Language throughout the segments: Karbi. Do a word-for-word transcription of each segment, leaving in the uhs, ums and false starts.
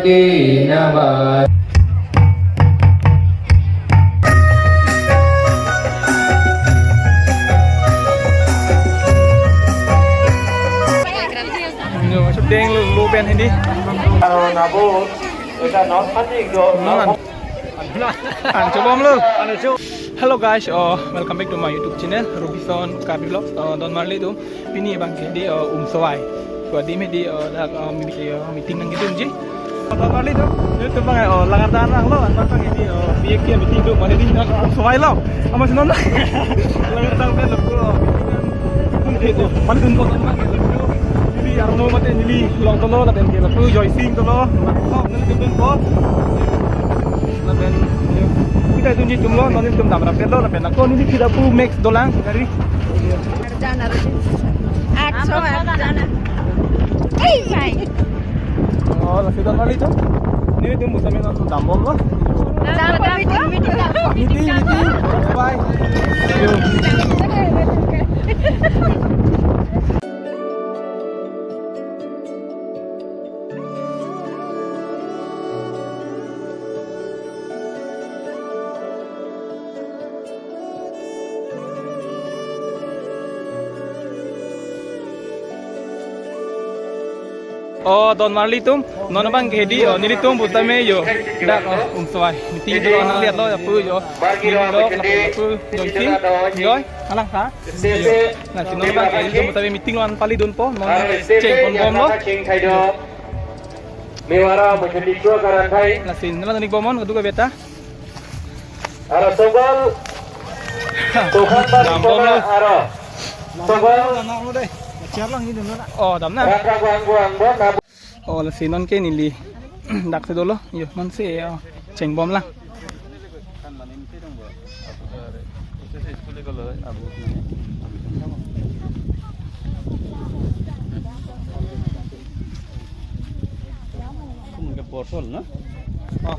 Inava. Yo, shooting lo, lo pen hindi. Aro nabo, eta non patik do. Non. An chobom lo. Hello guys, uh, welcome back to my YouTube channel, Robison Karbi Vlogs. Uh, don marli atum, pini abang ke di, uh, Umsawai. So adim di, uh, dak, uh, mi-, uh, meeting nangkedunji. Don marli atum, nelitum abang, uh, Langardan abang lo, anpar abang di, uh, B K meeting do, mane di, uh, Umsawai lo. Amat si non. Langardan pen lo, uh, meeting nang. Mane dun po teman ke, neli arno mate neli long dolo, lapen ke lapu Joysing dolo, lapen neli dun po. Lapen kita itu nelitum lo, non nelitum dam rap lo, lapen ako neli kita pu Max dolang gari. Arjan, Arjan. Atso, Arjan. Eh, mai. Oh, lasi don marli atum. Nelitum pusitame non dambom lo. Dam, dam, meeting, meeting. Meeting, meeting. Bye. Oh, don marli atum, non abang ke di, oh, nelitum pusitame yo, dak, oh, Umsawai. Meeting dolo, nangliat lo, lapu yo. Neli lo, lapu, lapu Joysing, Joy, alang ha. Yo. Lasi non abang ke nelitum pusitame meeting lo, an pali dun po, non cheng ponbom lo. Mewara menjadi dua karan hai. Lasi nela tadi bomon kedua beta. Aro Sogol. Tuhan bari dambom lo. Aro Sogol. Oh, dam na. Raka guang guang bon. Oh, lasi non ke neli dak si dolo. Yo, non si, oh, chengbom lang. Portal na? Oh.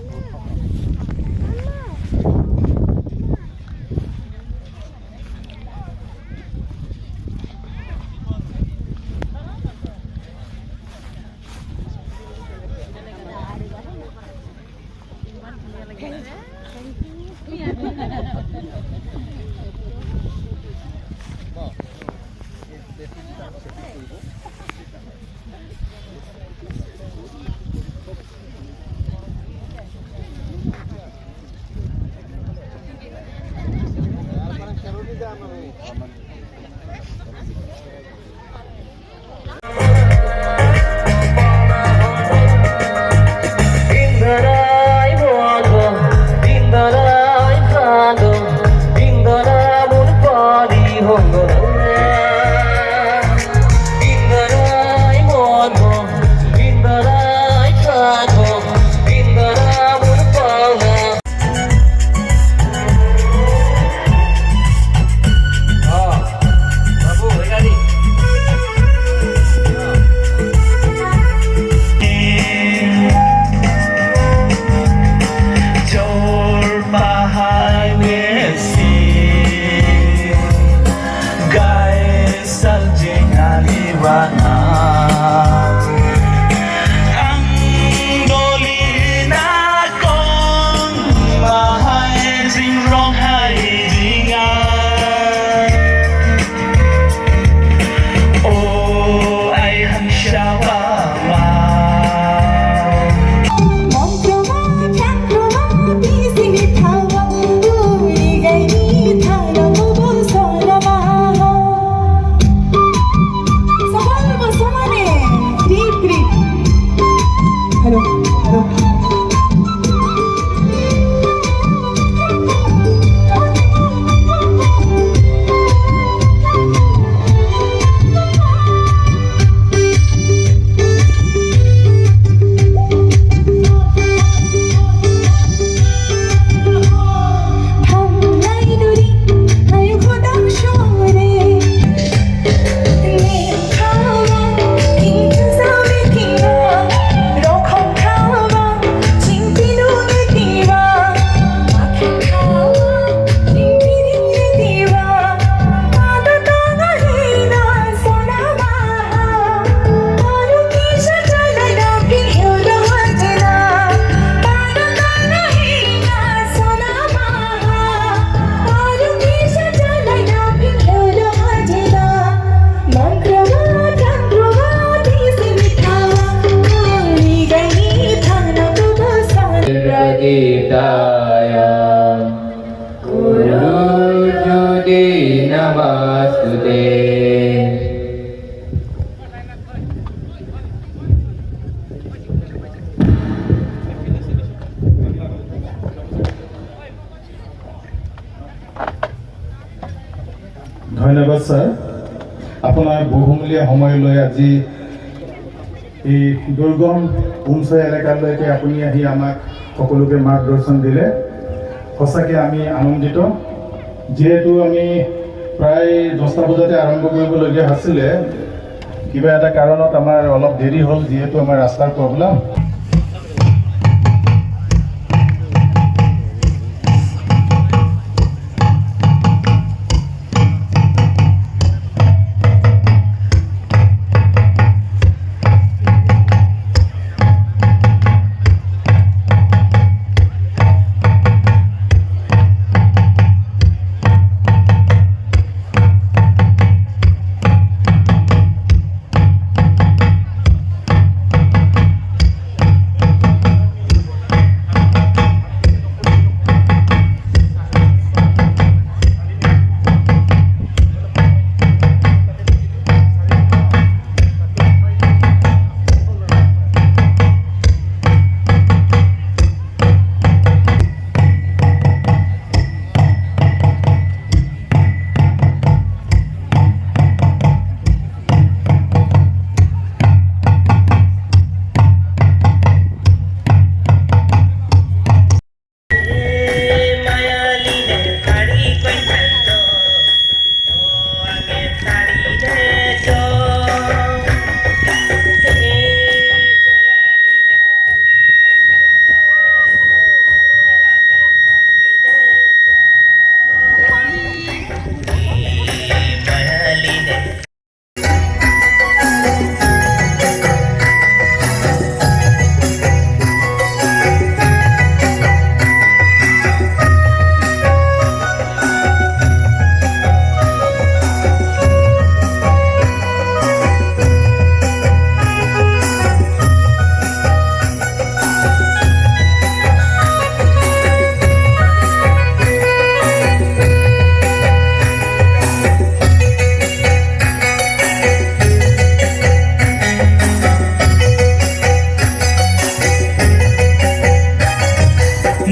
Aya Guru Jyoti Namostute. ধন্যবাদ ছাৰ, আপোনাৰ বহুমূলীয়া সময় লৈ আজি এই দুৰ্গম উমচৈ এলেকালৈকে আপুনি আহি আমাক সকলোকে মাৰ্গদৰ্শন দিলে। সঁচাকৈ আমি আনন্দিত। যিহেতু আমি প্ৰায় দহটা বজাতে আৰম্ভ কৰিবলগীয়া আছিলে, কিবা এটা কাৰণত আমাৰ অলপ দেৰি হ'ল, যিহেতু আমাৰ ৰাস্তাৰ problem.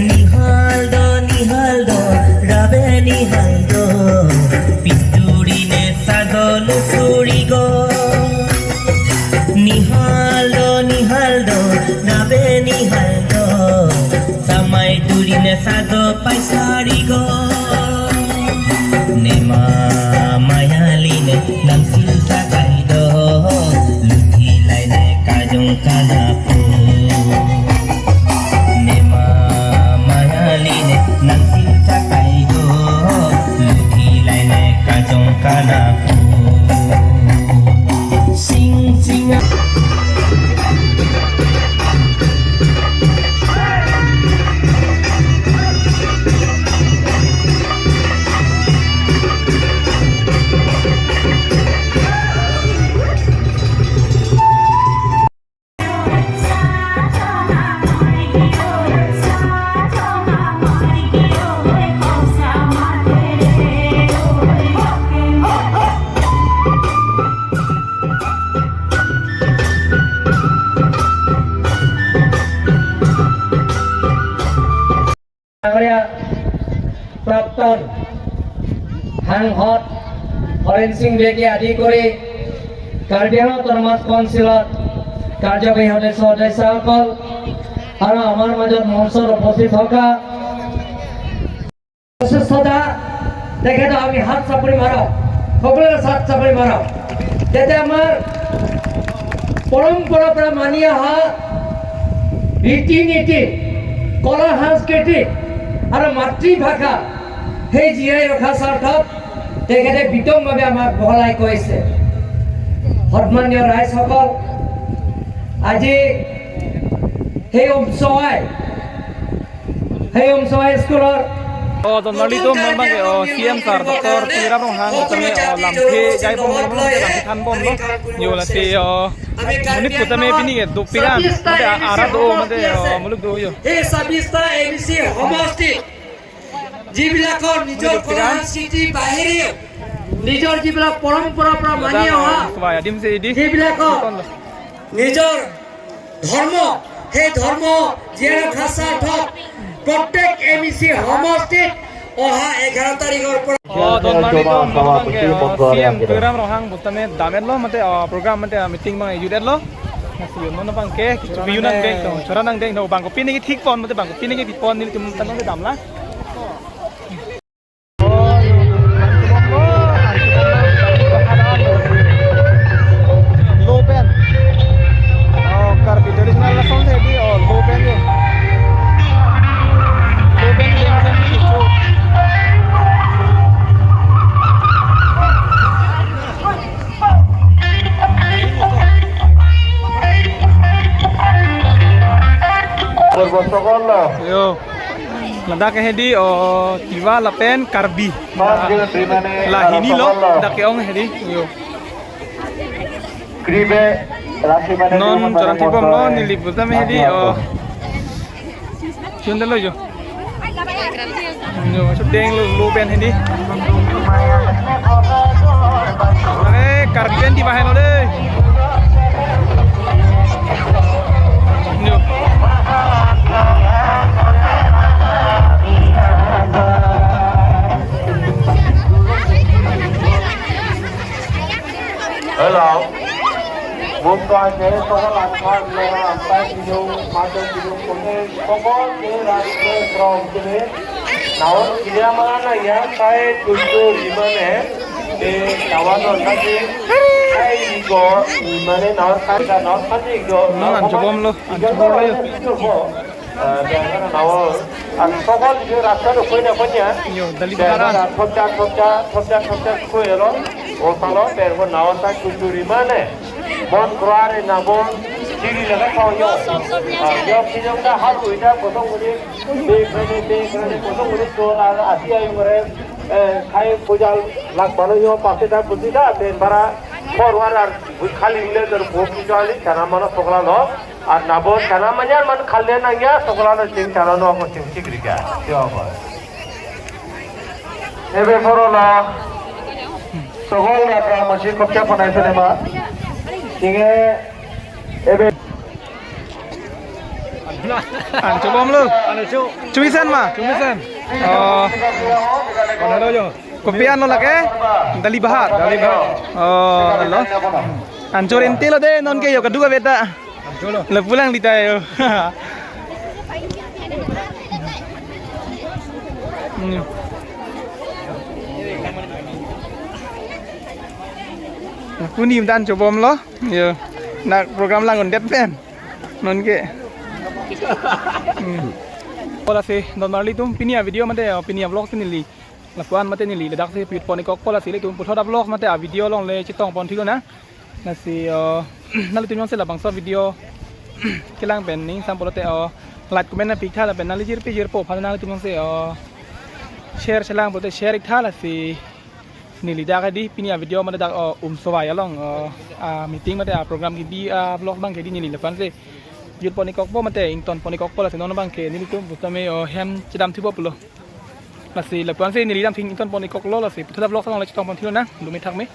Nihal do, nihal do, rabe nihal do, pituri ne sado lusuri go. Nihal do, nihal do, rabe nihal do, samai turi ne sado paisari go. Nema mayali ne nangsil sakai do, luthi lai ne kajong kanapu. Nema mayali ne nangsil sakai do, luthi lai ne kajong kanapu. Sing sing. ডাঙৰীয়া প্ৰাক্তন সাংসদ হৰেণ সিং বেগী আদি কৰি কাৰ্বি আংলং অট'নমাছ কাউন্সিলৰ কাৰ্যবাহী সদস্য, সদস্যসকল আৰু আমাৰ মাজত মঞ্চত উপস্থিত থকা শ্ৰেষ্ঠতা, তেখেতক আমি হাত চাপৰি মাৰক, সকলোৱে হাত চাপৰি মাৰক, যাতে আমাৰ পৰম্পৰাৰ পৰা মানি অহা ৰীতি নীতি, কলা সংস্কৃতি আৰু মাতৃভাষা সেই জীয়াই ৰখাৰ স্বাৰ্থত তেখেতে বিতংভাৱে আমাক বহলাই কৈছে। সন্মানীয় ৰাইজসকল, আজি সেই উৎসৱাই, সেই উৎসৱাই স্কুলৰ অ, জন nelitum non bang ke, o, C M sir, Doctor Tuliram Ronghang, kami, o, lamthe jaibom, lamthe thanbomlo. Yo lasi, o, আমি কাৰ্বি মণিপুৰ আমি আংলঙত পিনি কে দুপিৰাং ছাব্বিশটা মতে এম ই চি আৰাত অ মতে সমষ্টি আছে। অ, মুলুক দুয়ো। সেই ছাব্বিশটা এম ই চি সমষ্টি যিবিলাকৰ নিজৰ মণিপুৰ কলা পিৰাং। সংস্কৃতি বাহিৰে নিজৰ যিবিলাক পৰম্পৰা পৰা মানি দাদা, অহা মই তোমার আদিম সে ইদি। যিবিলাকৰ কোন লো? নিজৰ ধৰ্ম, সেই ধৰ্ম জীয়াই ৰখাৰ স্বাৰ্থত প্ৰত্যেক এম ই চি সমষ্টিত অহা এঘাৰ তাৰিখৰ পৰা অ, don marli don, non abang ke, অ, C M Tuliram Ronghang pu tame dam-etlo mate, অ, program mate, অ, meeting abang youth-etlo. Lasi non abang ke, kecho-pi-un nangdeng, to, chora nangdeng, to, bang kopi neke thik pon, mate bang kopi neke pi pon, nelitum tame damlang. Low band. Oh, Karbi traditional song tadi, oh, low band yo. Low band yang saya itu. Yo. Ladak hedi, oh, Tiwa lapen Karbi. La hini lo, dak ke-ong hedi. Yo. Non chorang thibom lo, neli pu tame hedi, oh. Chun dalo yo. Yo, chudeng lo, low band hedi. Are, Karbi band di bahai lo de. Yo. Hello. Mumbai ke sokol angkhan lera angkai bidung, majo bidung kone sokol ke rajya from kene. Naon kiriya mana ya kai tutu imane. E kawan non lagi. Kai go imane naon kai da naon kai go. Non anchobom lo, anchobom lo yo. Naon, ah, sokol je rasta lo koi na koi ya. Yo, Dalibahar. Thopja, thopja, thopja, thopja koi lo. O salo, pero naon ta kuturi mane. Mon kroare na bon, chiri laga thau yo. Ah, yo kijong da hal uida kotong uri. Be krane, be krane kotong uri to la asi ayo ngore. Eh, khai pujal lak balo yo pase ta buti da, ben bara forward ar bu khali le der bo kijali chana mana sokla lo. Ar nabo chana manyar man khalle nangya sokla lo ching chana no ko ching chik rika. Yo ba. Ebe poro la sokol na pra masi kopcha panai sene ma. Tinge ebe. Anchobom lo. Chumisen ma. Chumisen. Oh. Mana lo yo? Kopi an lo lake? Dalibahar. Dalibahar. Oh, lo. Anchor ente lo de non ke yo kadu ka beta. Anchor lo. Lo pulang di tayo. Hmm. Puni dan chobom lo. Yo. Na program lang undet pen. Non ke. Hmm. Kola si don marli atum pini a video mate, oh, pini a vlog si neli lapu-an mate neli ladak si pi-ut pon-ik kok, kola si ilitum puthot a vlog mate a video along le chetong pon thik lonang. Lasi, oh, nanglitum jongsi labangso video kelang pen ning sam pulote, oh, like comment nangpi-ik tha lapen nangli jirpi jirpo aphan nanglitum jongsi, oh, share chelang pulote share-ik tha lasi. Neli dak hedi pini a video mate dak, oh, Umsovai along, oh, a meeting mate a program kebi a vlog abang ke hedi neli lapu-an si pi-ut pon-ik kokpo mate ington pon-ik kokpo lasi non abang ke nelitum pu tame, oh, hem chedam thupo pulo. Lasi lapu-an si neli dam thing ington pon-ik koklo lasi puthot a vlog along le chetong pon thik lonang, dumi thak me.